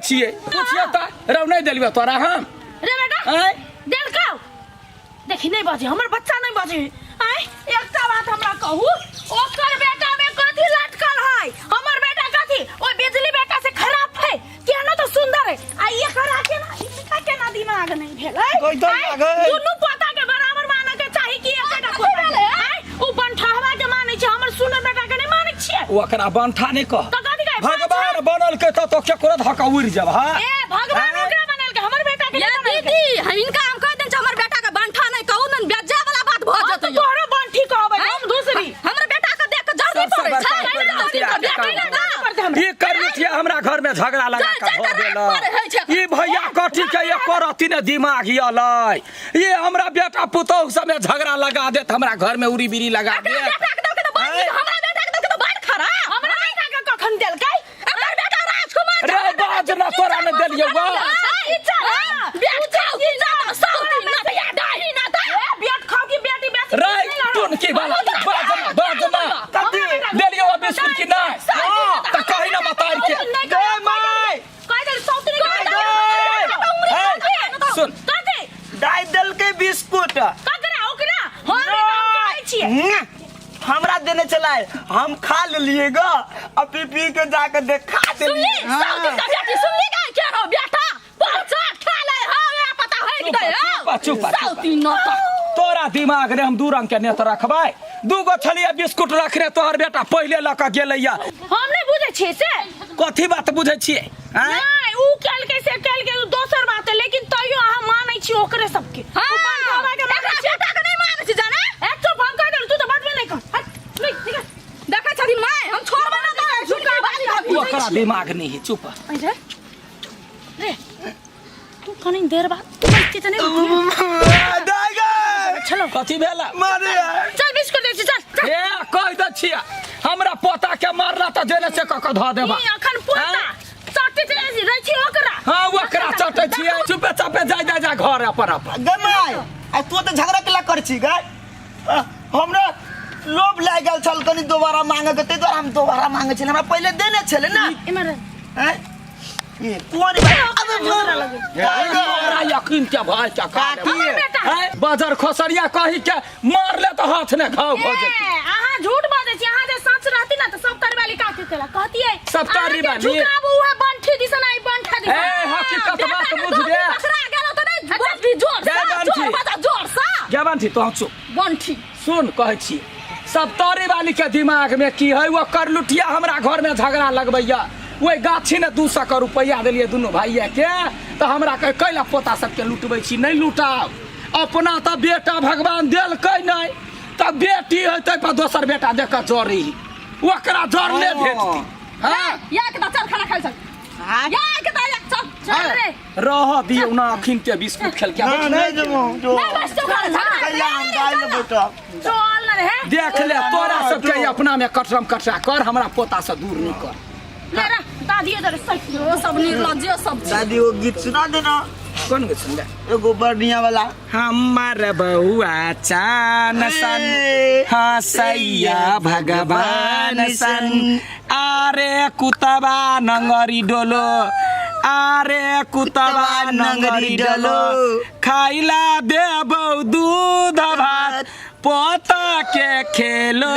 छियै पूछिए तऽ रौ नहि देलियौ तोरा हम रे बेटा आँय देलकौ देखी नहीं बाजे हमर बच्चा नहीं बाजे आय एकटा बात हमरा कहू ओकर बेटा में कथी लटकल है हमर बेटा कथी ओ बिजली बेटा से खराब है केहनो तो सुंदर है आ एकरा केना इनका केना दिमाग नहीं भेलै कोई तो आँय, लागै। दुनू पोता के बराबर माने के चाही कि एकटा पोता के आय उ बनठहवा के मानै छै हमर सुनर बेटा के नहीं मानै छियै ओकरा बनठा नहि कह तो कथी कहै भगवान बनल के तऽ तो केकरो धऽ कऽ उड़ि जब हा ए भगवान आँय? ओकरा बनेलकै हमर बेटा के ये नहीं बनेलकै दीदी हम इनका हम कह देन छै हमर बेटा के बंठा नहीं कहू न बेजा वाला बात भ हम जेतै तऽ तोहरो बनठी कहबै हम दूसरी हमर बेटा के देख के जल्दी सबसे पड़ै बड़का छै करलुटिया बेटा के काम। ना ई करलुटिया हमरा घर में झगड़ा लगा चल, के चल, धऽ चल, देलक रात पर होइ छै। ई भैया कथी के एको रत्ती ने दिमाग अलै ये हमरा बेटा पुतोहु सब में झगड़ा लगा देत हमरा घर में उड़ी बिड़ी लगा एकरा देत बेटा के देलकै तऽ बड़ नीक हमरा बेटा के देलकै तऽ बड़ खराब हमरा बेटा के कखन देलकै एकर बेटा राजकुमार रे बाज ना तोरा ने देलियौ गा रे टुनकी वाला बाज ना बाज ना देलियौ आ बिस्कुट की नहि तऽ कही ना बतार के गे माय सुन दाइ देलकै बिस्कुट हमरा देने छलै हम खा लेलिए ग आ पी पी के जाके देखा देलिए चुप चुप चुप तोरा दिमाग रे हम दू रंग के नेत रखबै दू गो छलिए बिस्कुट रखने तोहर बेटा पहिले लऽ कऽ गेलैया हम नहीं बुझे छियै से कथी बात बुझै छियै आँय? नहीं ऊ केलकै से केलकै ऊ दोसर बात है लेकिन तैयो अहाँ मानै छी ओकरे सबके ऊ बंठवा के मानै छी ए चुप हम कह देलहुँ तू तऽ बजबे नहि कर हट नहीं निकल देखै छथिन माय हम छोड़बै ना तोरा झुनका बाली भाभी ओकरा दिमाग नहीं है चुप अरे रे तू कनी देर बाद तू बैठती तऽ नहीं होती। दाइ गे चलो कथी भेला मारे चल बिस्कुट दै छी चल चल ए कह दै छियै हमरा पोता के मारला तऽ जेने से कऽ कऽ धऽ देबा ई अखन पोता चटैत रहै छी ओकरा हाँ ओकरा चटै छियै चुपे चापे जाय जाय जा घर अपन अपन गे माय आ तू तऽ झगड़ा केला कर छी गे हमरा लोभ लागि गेल छल कनि दोबारा मांगे के ताहि दुआरे हम दोबारा मांगे छलै हमरा पहिले देने छलै ने इमहर आँय? ई कोन अबे तोरा यकीन के भाई के खा लेबै। हमर बेटा हैं? बाजार खसरिया कही के मारले तऽ हाथ ने घाव भऽ ए, जेतै अहाँ झूठ बाजै छी अहाँ जे सच रहती ना तऽ सब तरवाली काकी केला कहतियै सब तरवाली? झुकाबू उहे बंठी दिसन आई बंठा दिसन ए हकीकत बात बुझ बे पकड़ा गेल तऽ नहि बंठी जोर जय सा बंठी। जोर बजा जोर सा जवान छी तोहर चुप बंठी सुन कहै छी सब तोरे वाली के दिमाग में की है वो कर लुटिया हमरा घर में झगड़ा लगबैया ओहि गाछी ने 200 के रुपैआ देलियै दुनू भाइये के तऽ हमरा कहे कैला पोता सबके लुटबै छी नहि लुटाउ अपना तऽ बेटा भगवान देलकै नहि तऽ बेटी है ताहि पर दोसर बेटा देख कऽ जरी ओकरा जरले भेटती हँ या के चल खाना खाइ चल या के चल चल रे रह दियौ ना अखिन के बिस्कुट खेल के नहीं नहीं जमो जो नहीं बस चल खाना झगड़ा कहिया हम दाइ ले बैठब चल ना रे देख ले तोरा सबके अपना में कटरम कटरा कर हमरा पोता से दूर नहीं कर ले रे दादी इधर सही ओ सब निर्लज्ज सब दादी वो गीत सुना देना कोन गीत सुनबे एगो बढ़िया वाला हमर बउआ चान सन हसैया भगवान सन आरे कुतबा नंगरी डोलो आरे कुतबा नंगरी डोलो खाइला देबौ दूध भात पोता के खेलो।